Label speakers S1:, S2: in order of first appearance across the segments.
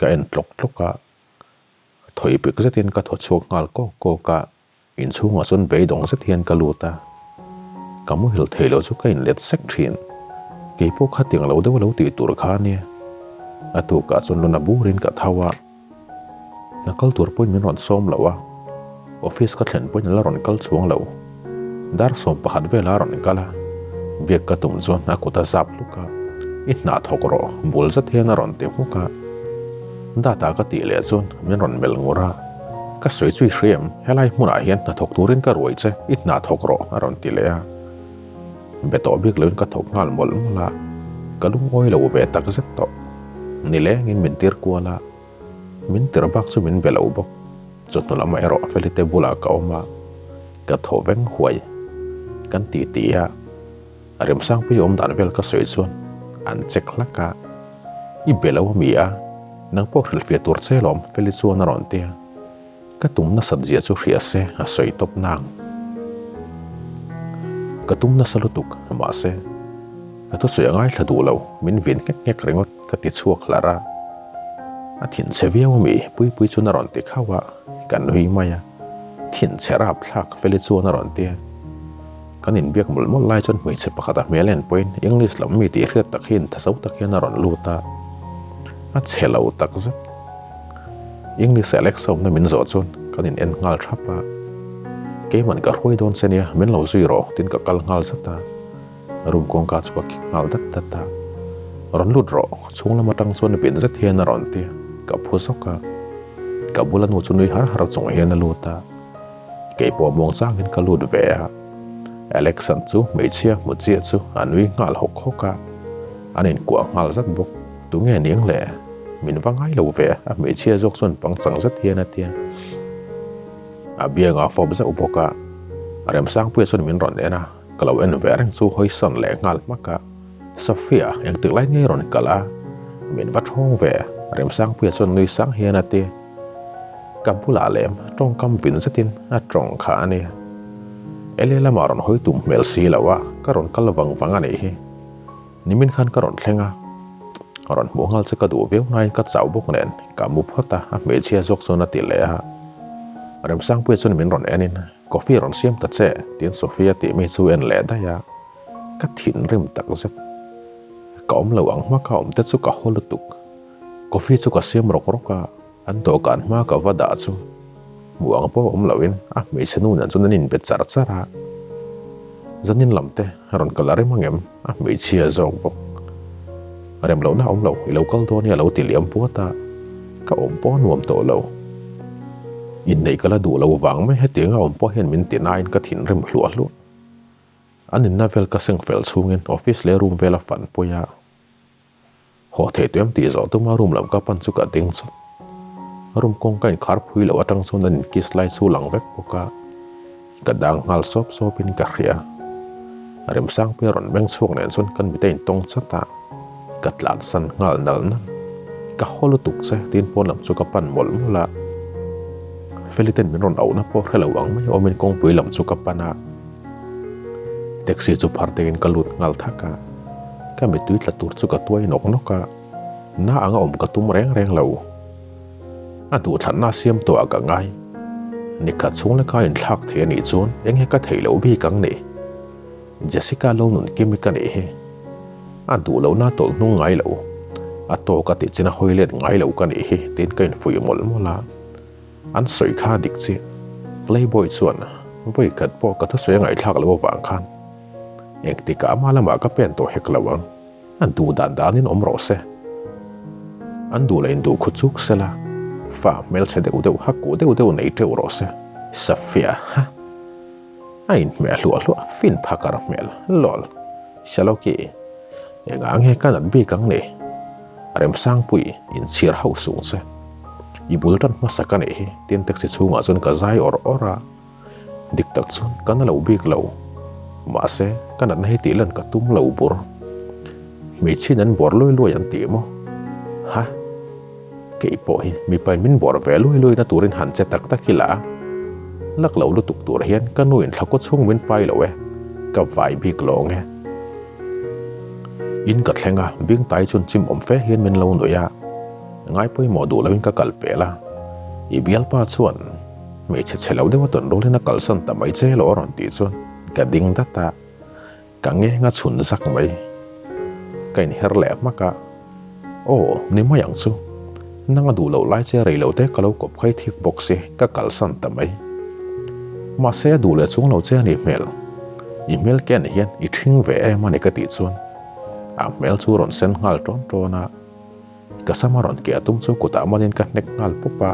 S1: Ka en tlawk tlawk a, thawi pik zetin ka thaw chhuak nghal kawk kawk a, inchhungah chuan beidawng zet hian ka lut a. Ka muhil thei lo chu ka inlet sek thin. Keipawh khatiang lo deuh lo tih tur kha a nia. A tukah chuan luna burin ka tho a. Hna kal tur pawhin min rawn sawm lo a, office ka thlen pawhin a la rawn kal chuang lo. Dar 11 velah a rawn kal a, biak ka tum chuan a kut a zap hluk a, I hna thawk rawh, bul zet hian a rawn ti hmuk a. Data ka tih leh chuan min rawn melh ngur a, Ka sawi chu i hria em? Helai hmunah hian hna thawk turin ka ruai che, i hna thawk rawh a rawn ti leh a. Be tawh bik loin ka thawk nghal mawlh mawlh a, ka lungawi lo ve tak zet tawh. Nilengin min tir kual a, min tir bak chu min be lo bawk. Chawhnu lamah erawh Felite bulah ka awm a, ka thaw veng huai. Kan ti ti a, Remsangpui awm dan vel ka sawi chuan an check hlak a, I be lo a mi a, nang pawh hrilhfiah tur che lawm Feli chuan a rawn ti a. Ka tum nasat zia chu hria se a sawi tawp nang. Ka tum nasa lutuk, mahse, ka thusawi a ngaithla duh lo, min vin nghek nghek ringawt ka ti chhuak hlar a. A thinchhe viau ami Puipui chuan a rawn ti khauh a, ka nui mai a. Thinchhe rapthlak Feli chuan a rawn ti a. Kan inbiak mawlh mawlh lai chuan hmeichhe pakhat a hmel en pawhin English lam mi tih hriat tak hian thazo tak hian a rawn lut a, a chhe lo takzet. English Alexa awmna min zawh chuan kan in en nghal thap a, Keiman ka hruai dawn che nia, min lo zui rawh tiin ka kal nghal zat a, room kawngka chu ka kik nghal dat dat a, Rawn lut rawh, chhung lam atang chuan vin zet hian a rawn ti, ka phu zawk a, ka bula nu chu nui har har chung hian a lut a, keipawh muang changin ka lut ve a, Alexa chu hmeichhia hmu chiah chu a nui nghal hawk hawk a, an inkuah nghal zat bawk. Tunge ning le? Min va ngai lo ve, a hmeichhia zawk chuan pangchang zet hian a ti a. A bianga fawp zauh bawk a, Remsangpuia chuan min rawn en a, ka lo en ve reng chu hawisan leh nghal hmak a. Sophia, engtik lai nge rawn kal a? Min va thawng ve, Remsangpuia chuan nui sang hian a ti. Ka bulah lem tawngkam vin zetin a tawng kha a ni. Ele lamah rawn hawi tum hmel si lo a, ka rawn kal vang vang a nih hi. Nimin khan ka rawn thleng a, rawn hmuh nghal che ka duh viau nain ka chau bawk nen ka mu phawt a, a hmeichhia zawk chuan a ti leh a. Remsangpuia chuan min rawn enin, Coffee rawn siam ta che, tiin Sophia tih mi chu en leh daih a, ka thinrim takzet. Ka awm lo ang hma ka awm te chu ka haw lutuk. Coffee chu ka siam rawk rawk a, an dawhkan hma ka va dah chu hmuh ang pawh awm loin a hmeichhe nu nen chuan an inbe char char a. Zanin lam te rawn kal a rem angem a hmeichhia zawk bawk. Rem lohna awm lo, i lo kal dawn hi a lo ti liam puat a, ka awm pawh a nuam tawh lo. Inneih ka la duh lo vang mai hetianga awm pawh hian min ti nain ka thinrim hluah hluah. An inna vel ka seng fel chhungin office leh room vela fan pawih a. Haw thei tuem tih zawh tuma room lam ka pan chu ka ding chawt. Room kawng ka inkhar phui loh atang chuan an inkiss lai chu lang vek bawk a, ka dang nghal sawp sawpin ka hria. Remsangpuia rawn meng chhuak nen chuan kan mit a intawng chat a, ka tlansan nghal nal nal. Ka haw lutuk che tiin pawn lam chu ka pan mawlh mawlh a. Feli ten min rawn auhna pawh hre lo ang mai awmin kawngpui lam chu ka pan a. Taxi chu phar tengin ka lut nghal thak a, ka mittui tla tur chu ka tuai nawk nawk a, na anga awm ka tum reng reng lo. A duhthlanna a siam tawh ah ka ngai. Nikhat chhung leka inthlak thei a nih chuan eng he ka theih loh bik ang ni. Jessica lo nun kimi ka nih hi. A duh lohna tawlh hnung ngai lo. A tawk a tih chin a hawi let ngai lo ka nih hi tiin ka infuih mawlh mawlh a. An sawi kha dik chiah. Playboy chuan vawi khat pawh ka thusawi a ngaihthlak loh avang khan engtikah ama lamah ka pen tawh hek lo ang. An duh dan danin awm rawh se. An duh leh induh khu chuk sela, fa hmelchhe deuh deuh hakuh deuh deuh nei teuh rawh se. Safia, ha! A inhmeh hluah hluah fin phakar hmel, lol. Shalloki, engah nge ka nat bik ang ni? Remsangpui, inchhir hauh sung che. I bul tan hmasa ka nih hi, tin taxi chhungah chuan ka zai awr awr a. Dik tak chuan ka na lo bik lo. Mahse, ka natna hi tih lan ka tum lo bur. Hmeichhiain an bawr luai luai an ti maw? Ha? Kei pawh hi mipain min bawr ve luai luai na turin han che tak tak ila. Lak lo lutuk tur hian ka nuin thla kaw chhung min pai lo e, ka vai bik lawng e. In ka thleng a, bing tai chuan chim awm fe hian min lo nuih a. Ngai pawimawh duh loin ka kal pel a, i bialpa chuan hmeichhe chhe lo deuha tawn rualin a kalsan ta mai che lo a rawn tih chuan ka ding dat a, ka ngeng a chhun zak mai. Ka inher leh hmak a, Aw, ni mai ang chu. Nang a duh loh lai che rei lo te ka lo kawp khai thik bawk si, ka kalsan ta mai. Mahse a duh leh chuang lo che a nih hmel. I hmel ken hian i ṭhing ve em a ni ka tih chuan a hmel chu rawn sen nghal ṭawn ṭawn a. Ka sam a rawn keh a tum chu kutah manin ka hnek nghal pawp a.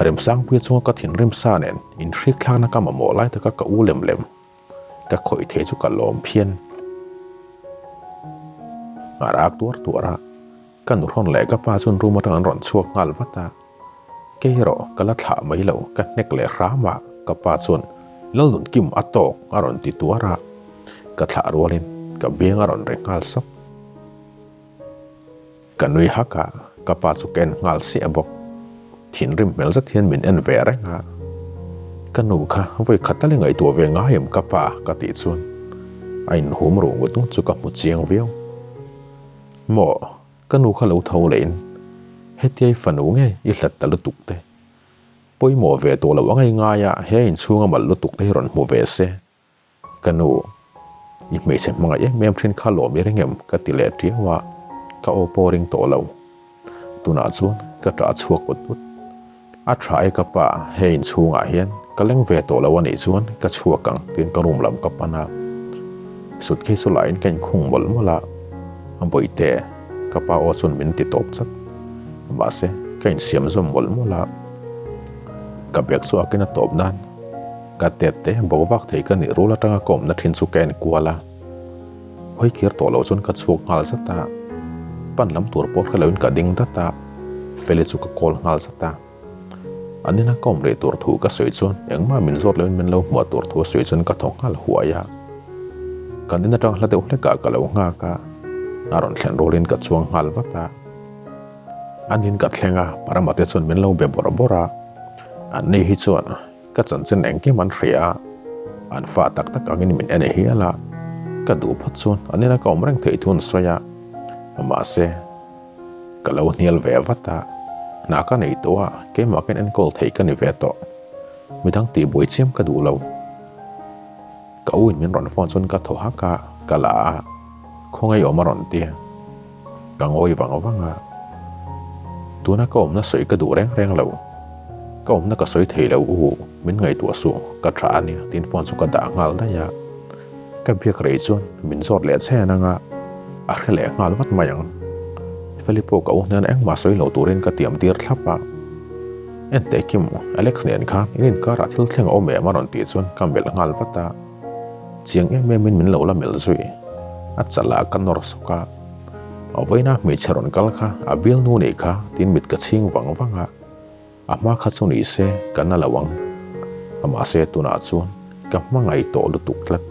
S1: Remsangpuia chunga ka thinrim sa nen inhrik thlakna ka mamawh lai taka ka u lem lem ka khawih thei chu ka lawm phian. A rak tuar tuar a, ka nuhrawn leh ka pa chuan room atang an rawn chhuak nghal vat a. Kei erawh ka la thlah mai lo, ka hnek leh hram a, ka pa chuan Lalnunkim a tawk a rawn ti tuar a, ka thlah rualin ka biang a rawn ri nghal sawk. Ka nui hak a, ka pa chu ka en nghal siah bawk. Thinrim hmel zet hian min en ve reng a. Ka nu kha vawi khat tal i ngaihtuah ve ngai em ka pa? ka tih chuan a inhum ruh ngut ngut chu ka hmu chiang viau. Maw, ka nu kha lo tho lehin hetia i fanu nge i hlat ta lutuk te? Pawimawh ve tawh loh angai ngai a, he inchhunga mal lutuk te hi rawn hmu ve se. Ka nu, i hmeichhe hmangaih em em thin kha lawm i ring em? ka ti leh tiau a, ka aw pawh ring tawh lo. Tunah chuan ka ṭah chhuak ut ut. A ṭha e ka pa, hei inchhungah hian ka leng ve tawh lo a nih chuan ka chhuak ang tiin ka room lam ka pan a. Suitcase chu lahin ka inkhung mawlh mawlh a, Bawihte, ka pa aw chuan min ti tawp chat. Mahse, ka insiam zawm mawlh mawlh a, ka bag chu a ken a tawp nan. Ka tet te bo vak thei ka nih rul atanga ka awmna thin chu ka en kual a, hawi kir tawh loh chuan ka chhuak nghal zat a, pan lam tur pawh hre loin ka ding dat a, Feli chu ka call nghal zat a. An ina ka awm rih tur thu ka sawi chuan engmah min zawt loin min lo hmuah tur thu a sawi chuan ka thaw nghal huai a. Kan in atang hla deuh hlekah ka lo nghak a, a rawn thlen rualin ka chuang nghal vat a. An in ka thleng a, Parama te chuan min lo be bawrh bawrh a, an ni hi chuan Ka chanchin engkim an hria a, an fa tak tak angin min en hial a, ka duh phawt chuan an ina ka awm reng theih thu an sawi a, mahse ka lo hnial ve vat a, hna ka nei tawh a, keimah ka enkawl theih ka ni ve tawh, midang tih buai chiam ka duh lo. Ka u in min rawn phone chuan ka thaw hak a, ka la a, khawngaih awm a rawn ti a, ka ngawi vang vang a, tuna ka awmna sawi ka duh reng reng lo, ka awmna ka sawi thei lo u, min ngaihtuah suh, ka tha a nia tiin phone chu ka dah nghal daih a, ka biak rei chuan min zawt leh chen ang a, a hre leh nghal vat mai ang. Feli pawh ka u hnen engmah sawi lo turin ka tiam tir thlap a. Enteh Kim, Alex nen khan in inkarah thil thleng a awm em a rawn tih chuan ka melh nghal vat a, chiang em em in min lo la melh zui. A chalah ka nawr sawk a, a vawiina hmeichhe rawn kal kha a bialnu nih kha tiin mit ka chhing vang vang a, a hma kha chu ni se ka na lo ang. Mahse tunah chuan ka hmangaih tawh lutuk tlat.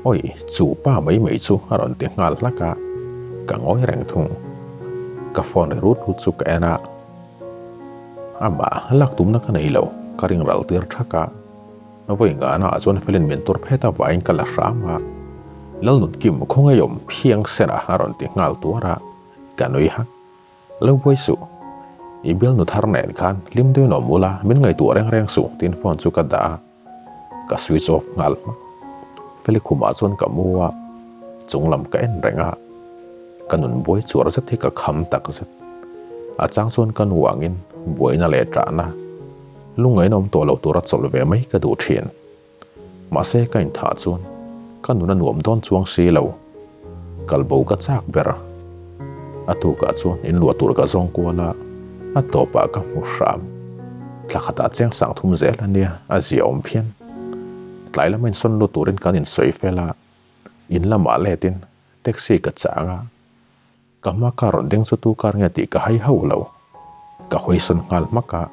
S1: Awi, chu pa mai mai chu a rawn ti nghal hlak a, ka ngawi reng thung. Ka phone ri rut rut chu ka en a, amah lak tumna ka nei lo, ka ring ral tir thak a. Vawi ngahna ah chuan Felin min tur phet avangin ka la hram a, Lalnunkim khawngaihawm phiang sena a rawn ti nghal tuar a, ka nui hak. Lo buai suh. I bialnu thar nen khan hlim deuhin awm ula, min ngaihtuah reng reng suh tiin phone chu ka dah a. Ka switch off nghal hmak. Feli khumah chuan ka mu a, chung lam ka en reng a. Ka nun buai chuar zet hi ka kham tak zet. A chang chuan ka nu angin buaina leh ṭahna, lungngaihna awm tawh lo tura chawlh ve mai ka duh ṭhin. Mahse ka inthah chuan ka nun a nuam dawn chuang si lo. Kalbo ka chak ber. A tukah chuan inluah tur ka zawng kual a, a tawpah ka hmu hram. Thla khatah cheng sang thum zel a nia, a zia awm phian. Tlai lama insawn lut turin kan insawi fel a, in lamah letin taxi ka chang a. Ka hma car rawn ding chu tu car nge tih ka hai hauh lo. Ka hawisawn nghal hmak a,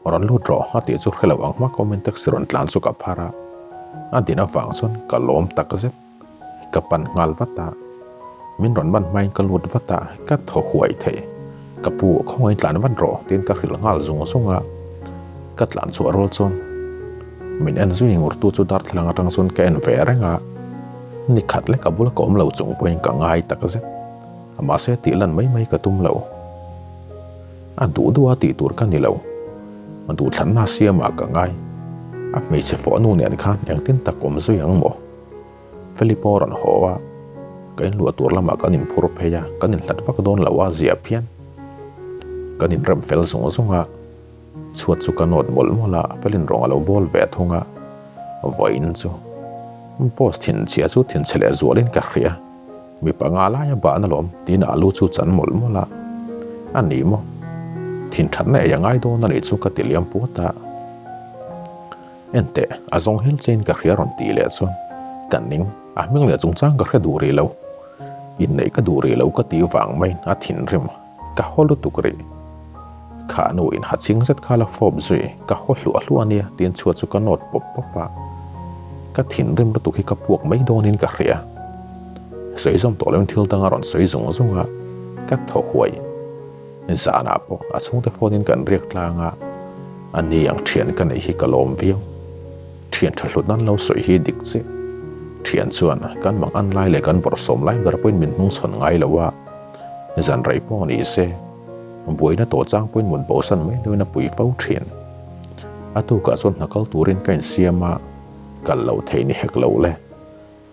S1: Rawn lut rawh a tih chu hre lo ang hmak awmin taxi rawn tlan chu ka phar a, a din avang chuan ka lawm tak zet. Ka pan nghal vat a, min rawn man hmain ka lut vat a, ka thaw huai thei. Ka pu khawngaih tlan vat rawh tiin ka hrilh nghal zung zung a, ka tlan chhuah rual chuan min en zui ngurtu chu darthlalang atang chuan ka en ve reng a, ni khat lek a bula ka awm lo chung pawhin ka ngai tak zet. Mahse tih lan mai mai ka tum lo. A duh duh a tih tur ka ni lo. Duhthlanna siamah ka ngai. A hmeichhe fawh nu nen khan engtin tak awm zui ang maw? Felipe a rawn haw a, ka inluah tur lamah kan inphur phei a, kan inhlat vak dawn lo a zia phian. Kan inrem fel zung zung a, chhuat chu ka nawt mawlh mawlh a, Felin rawng a lo bawl ve thung a, vawiin chu post thinchhia chu thinchhe leh zualin ka hria. Mi panga laia bahna lawm tiin alu chu chan mawlh mawlh a, a ni maw? Thin thatna ei a ngai dawn a nih chu ka ti liam puat a. Enteh, a zawng hil chein ka hria rawn tih leh chuan ka ning, a hming leh chungchang ka hre duh rih lo. Inneih ka duh rih lo ka tih vang maiin a thinrim, ka haw lutuk rih. Kha nu in ha ching zet kha la fawp zui, ka haw hluah hluah ania tiin chhuat chu ka nawt pawp pawp a. Ka thinrim lutuk hi ka puak mai dawnin ka hria. Sawi zawm tawh loin thil dang a rawn sawi zung zung a, ka thaw huai. Zanah pawh a chhungte phone in kan riak tlang a, a ni ang thian ka neih hi ka lawm viau. Thian tha hlut nan lo sawi hi dik chiah. Thian chuan kan mang an lai leh kan bawrhsawm lai ber pawhin min hnungchhawn ngai lo a, zan rei pawh ni se, buaina tawh chang pawhin mut bosan mai loin a pui fo thin. A tukah chuan hna kal turin ka insiam a, kal lo thei ni hek lo le.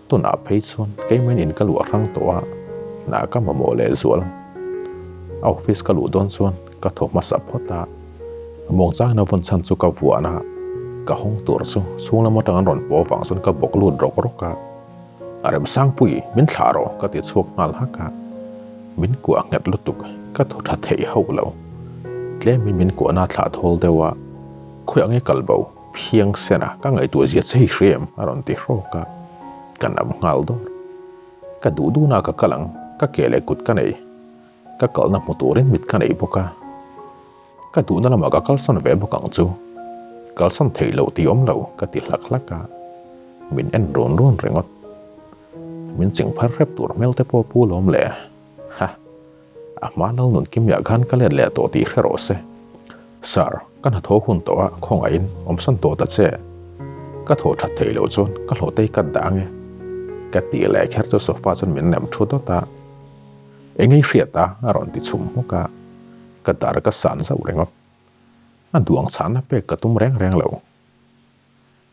S1: Tunah phei chuan keimahin in ka luah hrang tawh a, hna ka mamawh leh zual. A office ka luh dawn chuan ka thaw hmasa phawt a, muangchangin a vawn chhan chu ka vuan a, ka hawng tur chu chhung lam atang an rawn paw vang chuan ka bawk lut rawk rawk a. A Remsangpui, min thlah rawh ka ti chhuak nghal hak a, min kuah nghet lutuk, ka thaw tha theih hauh lo. Tlemin min kuahna a thlah thawl deuh a, khawiah nge kal bo? Phiang sena ka ngaihtuah zia che hi hria em? a rawn ti hrawk a, ka nam nghal dawr. Ka duh duhna ka kal ang, ka ke leh kut ka nei. Ka kalna hmu turin mit ka nei bawk a. Ka duhna lamah ka kalsan ve bawk ang chu. Kalsan theih loh tih awm lo, ka ti hlak hlak a. Min en run run ringawt. Min ching phar hrep tur hmel te pawh pu lawm le. Ha! A hma lal nun kim liah khan ka let leh tawh tih hre rawh se. Sir, ka hnathawh hun tawh a, khawngaihin awmsan tawh ta che. Ka thawh that theih loh chuan ka hlawh tei kat dah ange. Ka tih leh kher chu sofa chuan min nem thu dawt a. Engei hriat a, a rawn ti chhum hmuk a. Ka dar ka san zauh ringawt. A duang chhahna pek ka tum reng reng lo.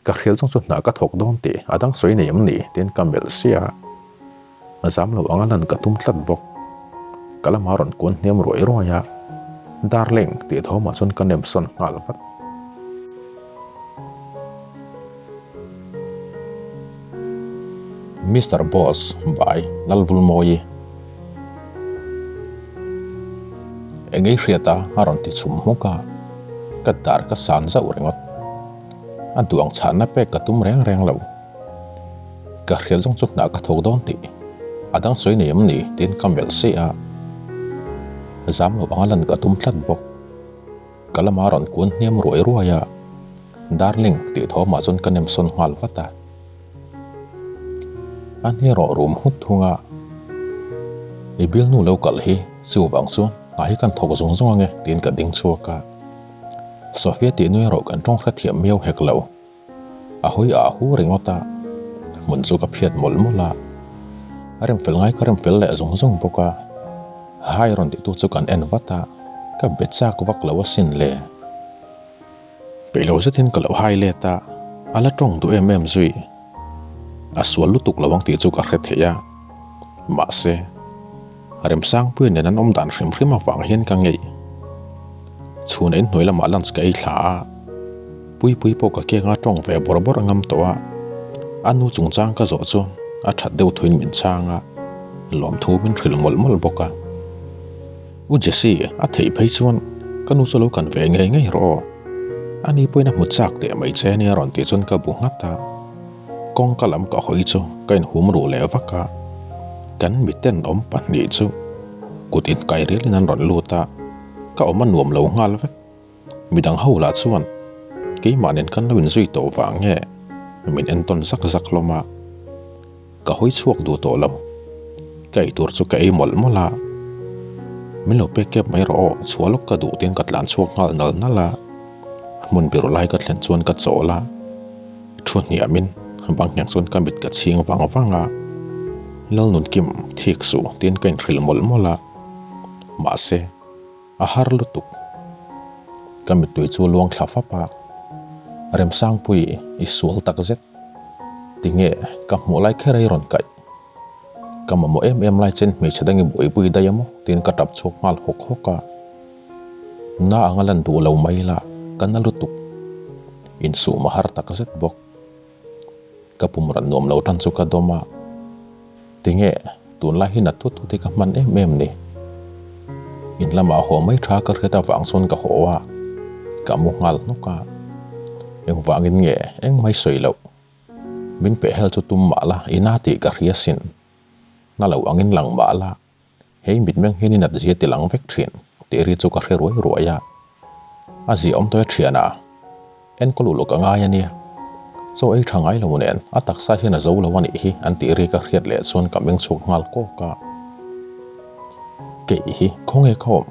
S1: Ka hrial zawng chu hna ka thawk dawn tih a dang sawi nei em ni tiin ka melh sia a. Zam lo anga lan ka tum tlat bawk. Ka lamah rawn kuan hniam ruai ruai a, Darling tih thawmah chuan ka nem sawn nghal vat. Mister Boss, Bai, Lalvulmawi. Engei hriat a a rawn ti chhum hmuk a, ka dar ka san zauh ringawt. A duang chhahna pek ka tum reng reng lo. Ka hriat zawng chu hna ka thawk dawn tih a dang sawi nei em ni tiin ka melh si a. Zam lo anga lan ka tum tlat bawk. Ka lama rawn kuan hniam ruai ruai a, Darling tih thawmah chuan ka nem sawn nghal vat a. A ni erawh rum hut thung a, I bialnu lo kalh hi chuvang chuan hna hi kan thawk zung zung ange tiin ka ding chhuak a. Sofia tih nui erawh kan tawng hrethiam miau hek lo. A hawi ah hu ringawt a, hmun chu ka phiat mawlh mawlh a. A rem fel ngai ka rem fel leh zung zung bawk a. Hai rawn tihtu chu kan en vat a, ka be chak vak lo asin le. Peih lo zetin ka lo hai let a, a la tawng duh em em zui. A sual lutuk lo ang tih chu ka hre thei a. Mahse. Remsangpuia nen an awm dan hrim hrim avang hian ka ngeih. Chhun ein hnuai lamah lunch ka ei thla a, Puipui pawh ka kenga tawng ve bawrh bawrh a ngam tawh a, a nu chungchang ka zawh chuan a that deuh thuin min chhang a, lawmthu min hrilh mawlh mawlh bawk a. U Jesse, a theih phei chuan ka nu chu lo kan ve ngei ngei rawh aw. Ani pawhin a hmu chak teh mai che ania rawn tih chuan ka bu nghat a. Kawngka lam ka hawi chu ka inhum ruh leh vak a, kan miten awm pahnih chu kut inkai rialin an rawn lut a, ka awm a nuam lo nghal vek. Midang ho lah chuan keimah nen kan lo inzui tawh vang nge min entawn zak zak hlawm a, ka hawi chhuak duh tawh lo. Ka eitur chu ka ei mawlh mawlh a, min lo pek kep mai rawh aw, chhuah lawk ka duh tiin ka tlan chhuak nghal nal nal a, hmun biru lai ka thlen chuan ka chawl a. Thu hniamin bang nghek chuan ka mit ka chhing vang vang a. Lalnunkim thik suh tiin ka inhrilh mawlh mawlh a, mahse a har lutuk. Ka mittui chu a luang thla fap a, Remsangpui i sual takzet. Tinge ka hmuh lai kher a i rawn kaih? Ka mamawh em em lai chen hmeichhe dang i buaipui daih a maw? tiin ka tap chhuak nghal hawk hawk a. Na anga lan duh lo mai la, ka na lutuk. Insum a har tak zet bawk. Ka pum ran nuam lo tan chu ka dawm a. Tinge, tunlai hi na thut thut hi ka hman em em ni. In lamah haw mai tha ka hriat avang chuan ka haw a, ka mu nghal hnawk a. Engvangin nge engmai sawi loh. Min pehhel chu tum mah la, i na tih ka hria sin. Na lo angin lang mah la, hei mitmeng hian i nat zia ti lang vek thin tih ri chu ka hre ruai ruai a. A zia awm tawh e thian a, enkawl uluk a ngai a nia. Chaw ei tha ngai lo nen a taksa hian a zo lo a nih hi an tih ri ka hriat leh chuan ka meng chhuak nghal kawk a. Kei hi khawnge ka awm?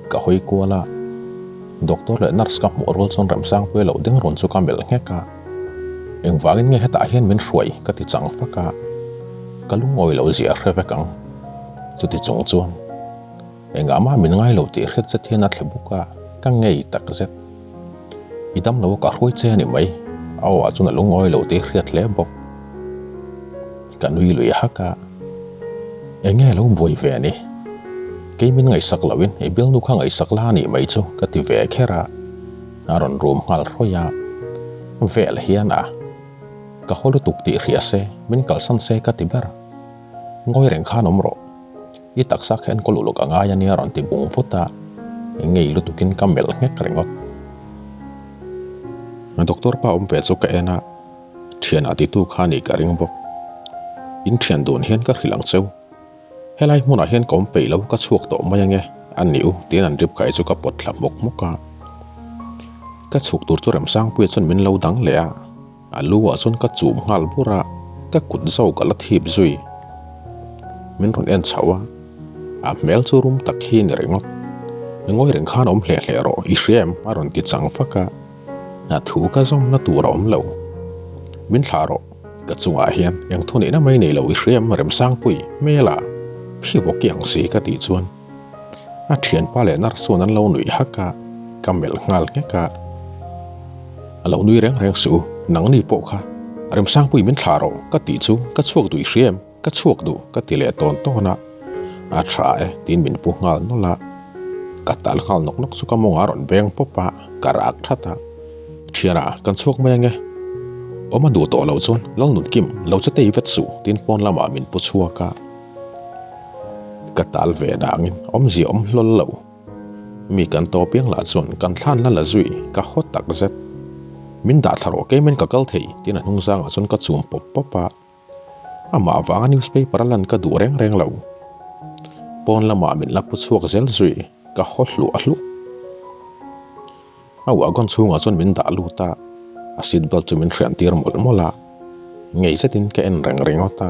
S1: Ka hawi kual a, doctor leh nurse ka hmuh rual chuan Remsangpuia lo ding run chu ka melh nghek a. Engvangin nge hetah hian min hruai ka ti chang fak a, ka lungawi lo zia hre vek ang. Chuti chung chuan engah mah min ngai lo tih hriat zet hian a thle buk a, ka ngei tak zet. I dam lo a ka hruai che a ni mai, a aw ah chuan a lungawi lo tih hriat hle bawk. Ka nui lui hak a, Enge lo buai ve ni? Kei min ngaihsak loin i bialnu kha ngaihsak la a nih mai chu ka ti ve kher a, a rawn rum nghal hrawih a. Vel hian a, ka haw lutuk tih hria se, min kalsan se ka ti ber. Ngawi reng khan awm rawh. I taksa kha enkawl uluk a ngai a nia rawn ti bung vut a, ngei lutukin ka melh nghek ringawt. Doctor pa awm ve chu ka en a. Thianah titu kha nih ka ring bawk. In thian dun hian ka hrilh ang cheu. Helai hmunah hian ka awm peih lo, ka chhuak tawh mai ange, a ni u, tiin an rip kai chu ka pawt thla hmawk hmawk a. Ka chhuk tur chu Remsangpuia chuan min lo dang leh a, a lu ah chuan ka chum nghal bur a, ka kut zo ka la thip zui. Min rawn en chhoh a, a hmel chu rum tak hi ni ringawt. Ngawi reng khan awm hle hle rawh, i hria em? a rawn ti chang fak a. A thu ka zawmna tur a awm lo. Min thlah rawh, ka chungah hian eng thu neihna mai nei lo i hriam Remsangpui hmel ah phi vawk i ang si ka tih chuan a thianpa leh nurse chuan an lo nuih hak a, ka melh nghal nghek a. A lo nui reng reng suh u, nangni pawh kha Remsangpui min thlah rawh ka tih chu ka chhuak duh i hriam ka chhuak duh ka ti leh tawn tawn a, a tha e tiin min pu nghal nawlh a, ka tal nghal nawk nawk chu ka mawngah a rawn beng pawp a, ka rak that a, Thiana kan chhuak mai ange, awm a duh tawh loh chuan Lalnunkim lo che tei vet suh tiin pawn lamah min pu chhuak a, ka tal ve dangin awmzia awm hlawl lo, mi kan tawp piang lah chuan kan thlan la la zui ka haw tak zet, min dah thla rawh keimen ka kal thei tiin a hnung zangah chuan ka chum pawp pawp a. Amah avanga newspaper a lan ka duh reng reng lo. Pawn lamah min la pu chhuak zel zui, ka haw hluah hluah. A wagon chhungah chuan min dah lut a, a seat belt chu min hrian tir mawlh mawlh a. Ngei zetin ka en reng ringawt a,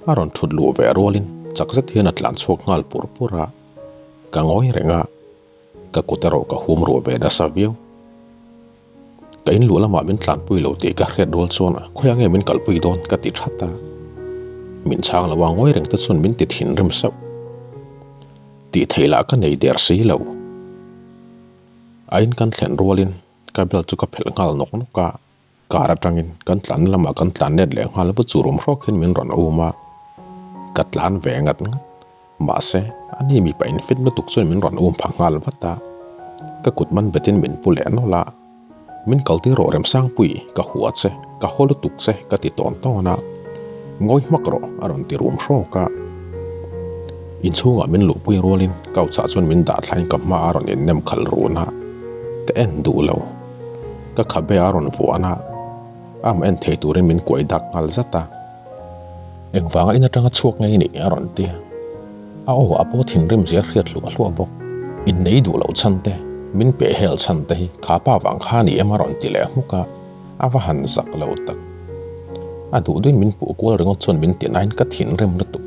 S1: a rawn thut luh ve rualin chak zet hian a tlan chhuak nghal pur pur a. Ka ngawi reng a, ka kut erawh ka hum ruah ve nasa viau. Ka in luh lamah min tlanpui lo tih ka hriat rual chuan khawiah nge min kalpui dawn ka ti that a. Min chhang lo a, ngawi reng te chuan min ti thinrim sauh. Tih theih lah ka nei der si lo. A in kan thlen rualin ka belt chu ka phelh nghal nawk nawk a. Car atangin kan tlan lamah kan tlan let leh nghal va chu rum hrawk hian min rawn um a. Ka tlan ve ngat ngat. Mahse, ani mipa infit lutuk chuan min rawn um pha nghal vat a. Ka kut man betin min pu leh nawlh a. Min kaltir rawh Remsangpui, ka hua che, ka haw lutuk che ka ti tawn tawn a. Ngawi hmak rawh a rawn ti rum hrawk a. Inchhungah min luhpui rualin couch ah chuan min dah thlain ka hma a rawn innem khalh run a. Ka en duh lo. Ka khabe a rawn vuan a, am en thei turin min kuai dak nghal zat a. Engvanga in atanga chhuak ngei ni a rawn ti. A aw a paw thinrim zia hriat hluah hluah bawk. Innei duh loh chhan te, min peh hel chhan te hi kha pa vang kha ni em a rawn ti leh hmuk a, a va han zak lo tak. A duh duin min puh kual ringawt chuan min ti nain ka thinrim lutuk.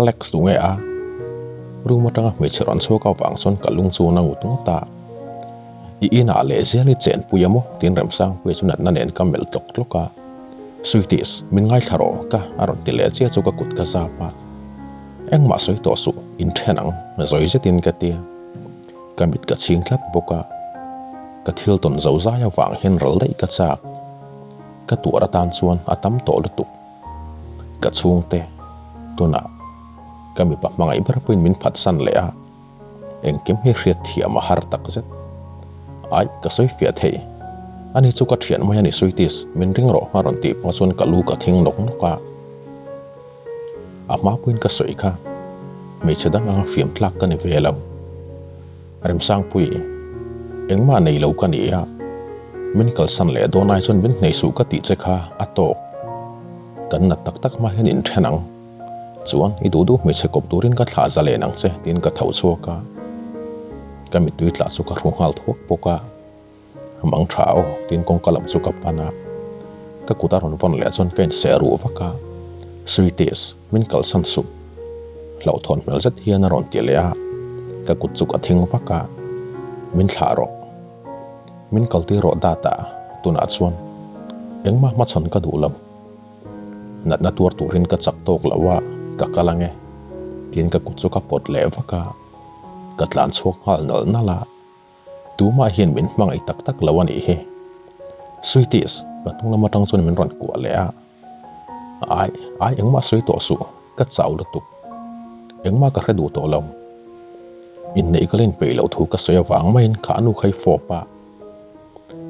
S1: Lex du nge a? Room atanga hmeichhe rawn chhuak avang chuan ka lung chu na ngut ngut a. I inah leh zel i chenpui a maw? Tiin Remsangpuia chu natna nen ka melh tlawk tlawk a. Sweeties, min ngaithla rawh ka a rawn ti leh chiah chu ka kut ka zap a. Engmah sawi tawh suh, inthen ang, zawi zetin ka ti. Ka mit ka chhing tlat bawk a, ka thil tawn zo zai avang hian ral daih ka chak. Ka tuar atan chuan a tam tawh lutuk. Ka chhungte, tunah ka mipa hmangaih ber pawhin min phatsan leh a, engkim hi hriat thiam a har takzet. Aih, ka sawi fiah thei. Ani chu ka thian mai a ni Sweeties, min ring rawh a rawn tih pawh chuan ka lu ka thing nawk nawk a. A hma pawhin ka sawi kha, hmeichhe dang anga fiam tlak ka ni ve lo. Remsangpui, engmah nei lo ka ni a, min kalsan leh dawn ai chuan min hnei suh ka tih che kha a tawk. Kan nat tak tak hma hian inthen ang. Chuan i duh duh hmeichhe kawp turin ka thlah za len ang che tiin ka tho chhuak a. Ka mittui tlah chu ka hru nghal thuak bawk a. Mang tha aw tiin kawngka lam chu ka pan a. Ka kut a rawn vawn leh chuan ka inseh ruh vak a. Sweeties, min kalsan suh. Hlauhthawn hmel zet hian a rawn ti leh a. Ka kut chu ka thing vak a. Min thlah rawh. Min kaltir rawh data, tunah chuan engmah hmachhawn ka duh lo. Natna tuar turin ka chak tawk lo a, ka kal ange. Tiin ka kut chu ka pawt leh vak a. Ka tlan chhuak nghal nalh nalh a. Tumah hian min hmangaih tak tak lo a nih hi. Sweeties, ka hnung lam atang chuan min rawn kuah leh a. Ai, ai engmah sawi tawh suh, ka chau lutuk. Engmah ka hre duh tawh lo. Inneih ka la inpeih loh thu ka sawi avang maiin kha anu kha i fawp a.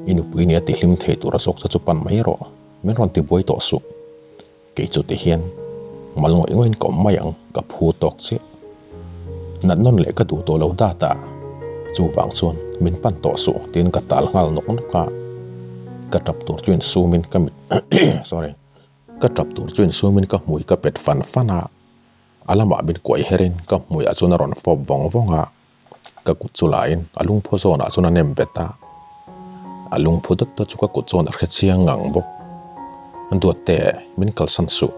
S1: I nupui nia ti hlim thei tura zawk che chu pan mai rawh, min rawn ti buai tawh suh. Kei chu ti hian mal ngawih ngawih in ka awm mai ang, ka phu tawk chiah. Nat nawn leh ka duh tawh lo dat a, chuvang chuan min pan tawh suh tiin ka tal nghal nawk nawk a. Ka tap tur chu insum in ka mit sorry ka tap tur chu insum in ka hmui ka pet fan fan a, a lamah min kuai her in ka hmuiah chuan a rawn fawp vawng vawng a. Ka kut chu lain a lungphaw zawnah chuan a nem bet a, a lungphu dawt dawt chu ka kut chuan a hre chiang ngang bawk. Duatte, min kalsan suh.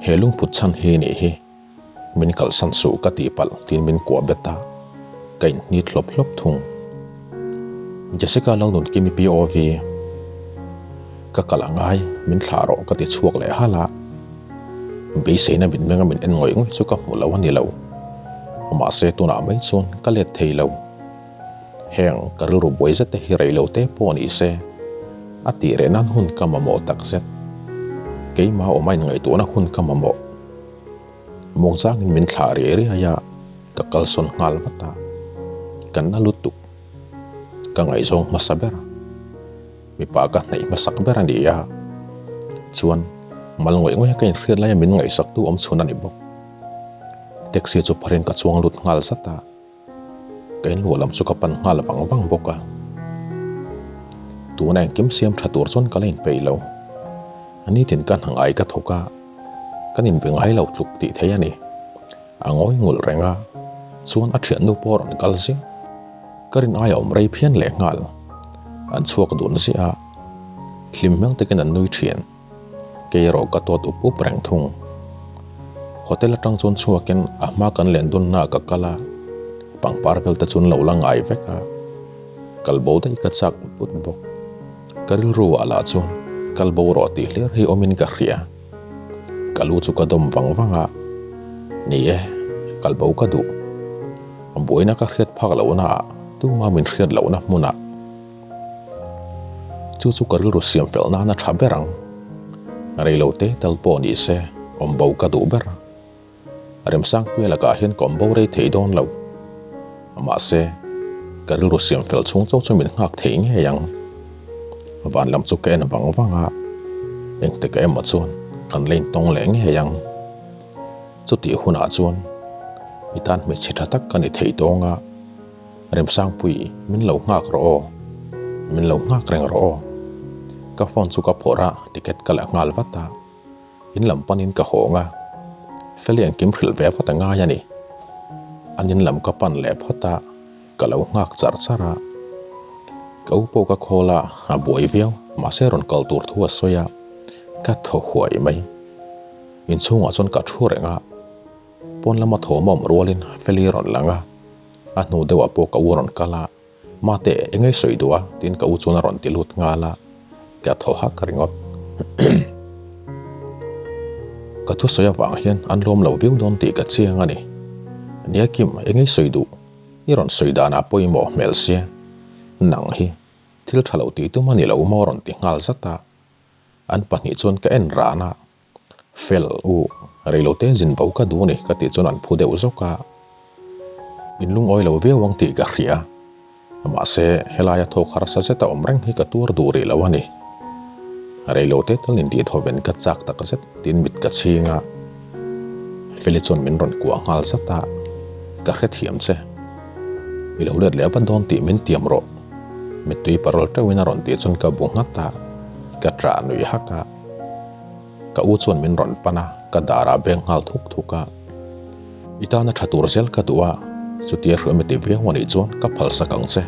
S1: He lungphut chhan hi nih hi. Min kalsan suh ka tih palh tiin min kuah bet a, ka inhnit hlawp hlawp thung. Jessica Lalnunkimi POV, Ka kal a ngai, min thlah rawh ka ti chhuak leh halh a. Beiseina mitmenga min en ngawih ngawih chu ka hmu lo a ni lo. Mahse tunah mai chuan ka let thei lo. Heng ka rilru buai zet te hi rei lo te pawh ni se, a tih reh nan hun ka mamawh tak zet. Keimah awma inngaihtuahna hun ka mamawh. Muangchangin min thlah riai riai a, ka kalsawn nghal vat a. Ka na lutuk. Ka ngaihzawng hmasa ber. Mipa ka hnaih hmasak ber a ni a, chuan mal ngawih ngawih a ka inhriat laia min ngaihsaktu awm chhun a ni bawk. Taxi chu pharin ka chuang lut nghal zat a, ka inluah lam chu ka pan nghal vang vang bawk a. Tuna engkim siam tha tur chuan ka la inpeih lo. Nitin ka hna ngai ka thawk a, kan inbe ngai lo tluk tih theih a ni. A ngawi ngulh reng a, chuan a thiannu pawh a rawn kal zing. Ka rin aia awm rei phian leh nghal. An chhuak dun ziah a, hlim hmel takin an nui thin. Kei erawh ka tawt up up reng thung. Hotel atang chuan chhuakin a hma kan len dunna ah ka kal a, pangpar vel te chu an lo la ngai vek a, kal bo daih ka chak ut ut bawk. Ka rilru ah lah chuan kal bo rawh tih hlir hi awmin ka hria. Ka lu chu ka dawm vang vang a, ni e, kal bo ka duh. Buaina ka hriat phak lohna ah tuma min hriat lohna hmunah chu chu ka rilru siam fel nana tha ber ang. Reilo te tal pawh ni se awm bo ka duh ber. Remsangpuia lakah hian ka awm bo rei thei dawn lo. Mahse, ka rilru siam fel chhung chauh chu min nghak thei ngei ang. Van lam chu ka en vang vang a, engtik ah emaw chuan kan la intawng leh ngei ang. Chutih hunah chuan i tan hmeichhe tha tak ka ni thei tawng a, Remsangpui min lo nghak rawh aw, min lo nghak reng rawh aw. Ka phone chu ka phawrh a, ticket ka la nghal vat a. In lam panin ka hawng a, Feli engkim hrilh ve vat a ngai a ni. An in lam ka pan leh phawt a, ka lo nghak char char a. Ka u pawh ka call a, a buai viau, mahse rawn kal tur thu a sawi a, ka thaw huai mai. Inchhungah chuan ka thu reng a, pawn lama thawm a awm rualin Feli rawn lang a, a hnu deuhah pawh ka u rawn kal a. Mate, eng ei sawi duh a? tiin ka u chuan a rawn ti lut nghal a, ka thaw hak ringawt. Ka thusawi avang hian an lawm lo viau dawn tih ka chiang a ni. Nia Kim, eng ei sawi duh? I rawn sawi danah pawimawh hmel sia. Nang hi thil tha lo tih tum a ni lo maw rawn ti nghal zat a. An pahnih chuan ka en ran a. Fel, u, reilote zin bo ka duh a ni ka tih chuan an phu deuh zawk a. In lungawi lo viau ang tih ka hria. Mahse, helaia thawk harsa zeta awm reng hi ka tuar duh rih lo a ni. Reilote tal intih thawven ka chak tak zet tiin mit ka chhing a. Feli chuan min rawn kuah nghal zat a, Ka hrethiam che. I lo let leh vat dawn tih min tiam rawh. Mittui parawl teuhin a rawn tih chuan ka bu nghat a, ka ṭah nui hak a. Ka u chuan min rawn pan a, ka darah beng nghal thuk thuk a. I tana tha tur zel ka duh a, chutia hruai mi ti viau a nih chuan ka phalsak ang che.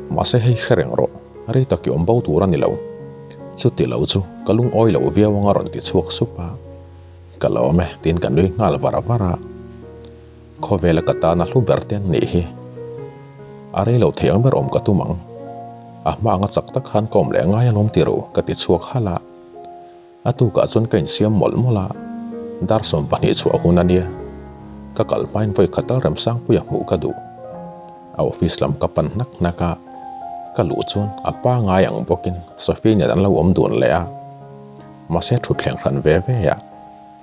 S1: Mahse hei hre reng rawh, rei tak i awm bo tur a ni lo. Chuti lo chu ka lungawi lo viau anga rawn ti chhuak sup a. Ka lawm e tiin ka nui nghal var var a. Khawvela ka tana hlu ber te an nih hi. A rei lo thei ang ber awm ka tum ang. A hma anga chak tak khan ka awm leh ngai alawm ti ru ka ti chhuak halh a. A tukah chuan ka insiam mawlh mawlh a, dar 20 chhuah hun a nia. Ka kal hmain vawi khat tal Remsangpuia hmuh ka duh. A office lam ka pan hnak hnak a, ka luh chuan a pa ngai ang bawkin Sophie nen an lo awm dun leh a. Mahse thutthleng hran ve ve a,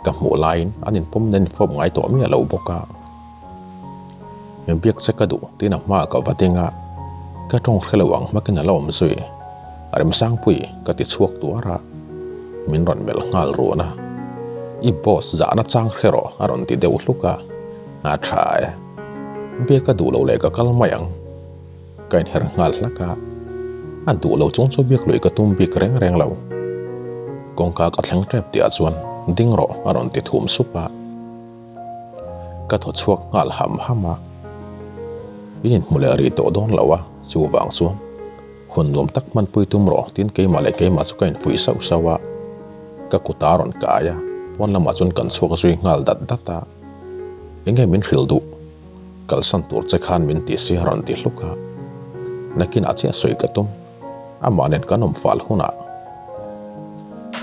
S1: ka hmuh laiin an inpawm nen infawp ngai tawh miah lo bawk a. Biak che ka duh tiin a hmaah ka va ding a, ka tawng hre lo ang hmakin a la awm zui. Remsangpui ka ti chhuak tuar a, min rawn melh nghal run a. I boss zahna chang hre rawh a rawn ti deuh hluk a, a tha e. Biak ka duh lo leh ka kal mai ang. Ka inher nghal hlak a, a duh lo chung chu biak lui ka tum bik reng reng lo. Kawngka ka thleng tep tihah chuan ding rawh a rawn ti thum sup a. Ka thaw chhuak nghal ham ham a, in inhmu leh rih tawh dawn lo a, chuvang chuan hun nuam tak hmanpui tum rawh tiin keimah leh keimah chu ka infuih sauh sauh a, ka kut a rawn kai a, pawn lamah chuan kan chhuak zui nghal dat dat a, enge min hrilh duh? Kalsan tur che khan min ti si a rawn ti hluk a, nakinah chiah sawi ka tum, amah nen kan awm fal hunah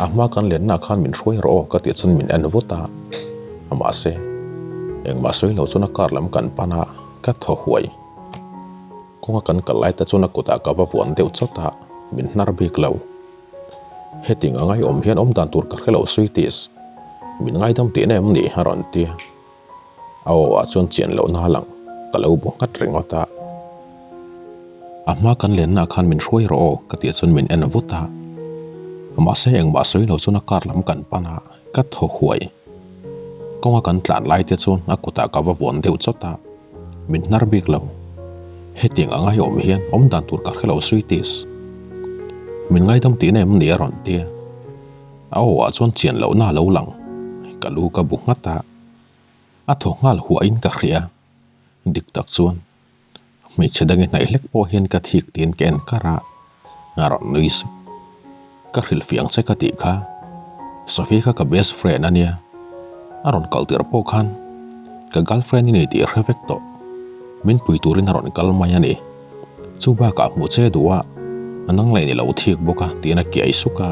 S1: a hma kan lenna khan min hruai rawh aw ka tih chuan min en vut a, mahse engmah sawi lo chuan a car lam kan pan a, ka thaw huai. Kawnga kan kal lai te chuan a kutah ka va vuan deuh chawt a, min hnar bik lo. Heting a ngaiawm hian awm dan tur ka hre lo Sweeties, min ngaidam tihna em ni a rawn ti a. A aw ah chuan chian loh na lang ka lo bu nghat ringawt a. A hma kan lenna ah khan min hruai rawh aw ka tih chuan min en vut a. Mahse engmah sawi lo chuan a car lam kan pan a, ka thaw huai. Kawnga kan tlan lai te chuan a kutah ka va vuan deuh chawt a, min hnar bik lo. Hetiang a ngaiawm hian awm dan tur ka hre lo Sweeties. Min ngaidam tihna em ni a rawn ti a. A aw ah chuan chian lohna a lo lang. Ka lu ka bu nghat a. A thaw nghal huahin ka hria. Dik tak chuan hmeichhe dang i hnaih hlek pawh hian ka thik tiin ka en kar a, a rawn nui sup. Ka hrilhfiah ang che ka tih kha. Sophie kha ka best friend a nia. A rawn kal tirh pawh khan ka girlfriend i ni tih hre vek tawh. Min pui turin a rawn kal mai a ni. Chu bakah hmuh che duh a, a nang leh ni lo thik bawk a tiin a kiai suk a.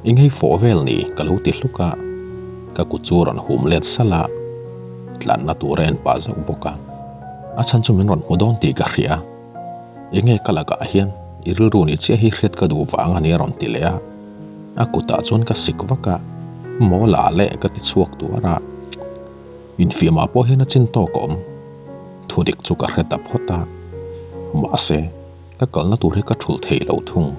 S1: I ngei fawh vel ni ka lo ti hluk a, ka kut chu a rawn hum let salh a, tlanna tur a en pah zauh bawk a. A chhan chu min rawn hmu dawn tih ka hria, i nge ka lakah hian i rilru ni chiah hi hriat ka duh vang a ni a rawn ti leh a, a kutah chuan ka sik vak a, maw la leh ka ti chhuak tuar a. Infiamah pawh hian a chin tawk a awm. Thudik chu ka hre ta phawt a, mahse, ka kalna tur hi ka thulh thei lo thung.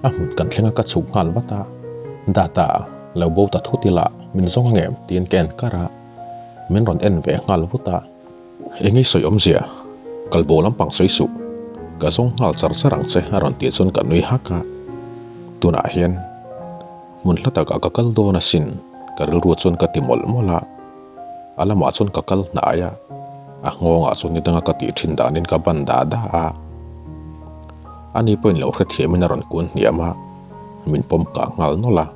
S1: A hmun kan thleng a ka chhuk nghal vat a, Data, lo bo ta thut ila, min zawng ang em? tiin ka en kar a, min rawn en ve nghal vut a. Engei sawi awmzia, kal bo lampang sawi suh, ka zawng nghal char char ang che a rawn tih chuan ka nui hak a, tunah hian hmun hla takah ka kal dawn asin, ka rilru chuan ka ti mawlh mawlh a. A lamah chuan ka kal hnai a, a nghawngah chuan ni danga ka tih thin danin ka ban da da a. Ani pawhin lo hrethiamin a rawn kun hniam a, min pawm kah nghal nawlh a.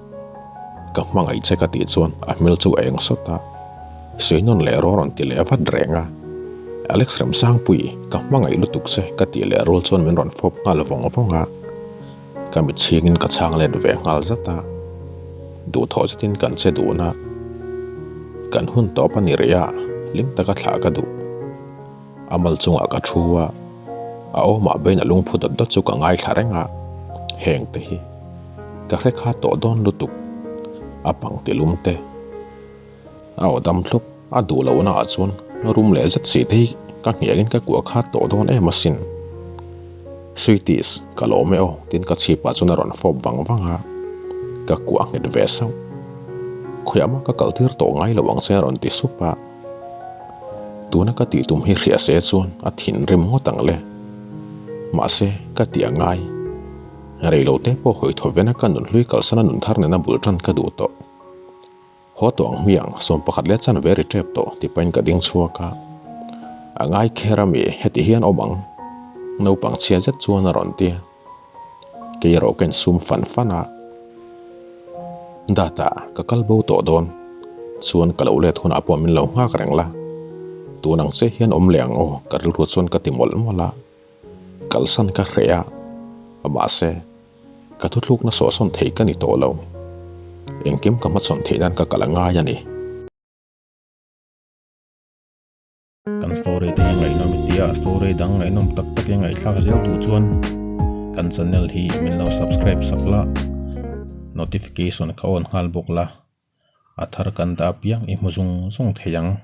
S1: Ka hmangaih che ka tih chuan a hmel chu a eng sawt a, Suihnawn leh rawh rawn ti leh vat reng a. Alex Remsangpui, ka hmangaih lutuk che ka tih leh rual chuan min rawn fawp nghal vawng vawng a. Ka mit chhingin ka chhang let ve nghal zat a, duhthawh zetin kan che dun a, kan hun tawp a ni rih a, hlim taka thlah ka duh. A mal chungah ka thu a, a awmah bein a lungphu dawt dawt chu ka ngaithla reng a, heng te hi ka hre kha tawh dawn lutuk, a pang ti lum te, a aw dam thlup a duh lohna ah chuan rum leh zet si te hi ka hniangin ka kuah kha tawh dawn em asin. Sweeties, ka lawm e aw tiin ka chhipah chuan a rawn fawp vang vang a, ka kuah nghet ve sauh. Khawiah mah ka kaltir tawh ngai lo ang che a rawn ti sup a. Tuna ka tih tum hi hria se chuan a thinrim ngawt ang le. Mahse, ka tih a ngai. Reilo te pawh hawi thaw vena ka nunhlui kalsana nun thar nena bul tan ka duh tawh. Haw tawh ang hmiang, 11 leh chan ve ri tep tawh ti pahin ka ding chhuak a. A ngai kher ami heti hian awm ang. Naupang chhia zet chuan a rawn ti. Kei erawh ka insum fan fan a. Data, ka kal bo tawh dawn. Chuan ka lo let hunah pawh min lo nghak reng la. Tun ang che hian awm leh ang aw, ka rilru chuan ka ti mawlh mawlh a. Kalsan ka hreh a, mahse, ka thuthlukna sawhsawn thei ka ni tawh lo. Engkim ka hmachhawn theih nan ka kal a ngai a ni.
S2: Kan story te hi ngaihnawm i tia, story dang ngaihnawm tak tak i ngaihthlak zel duh chuan kan channel hi min lo subscribe sak la, notification kha on nghal bawk la, a thar kan dah apiang i hmu zung zung thei ang.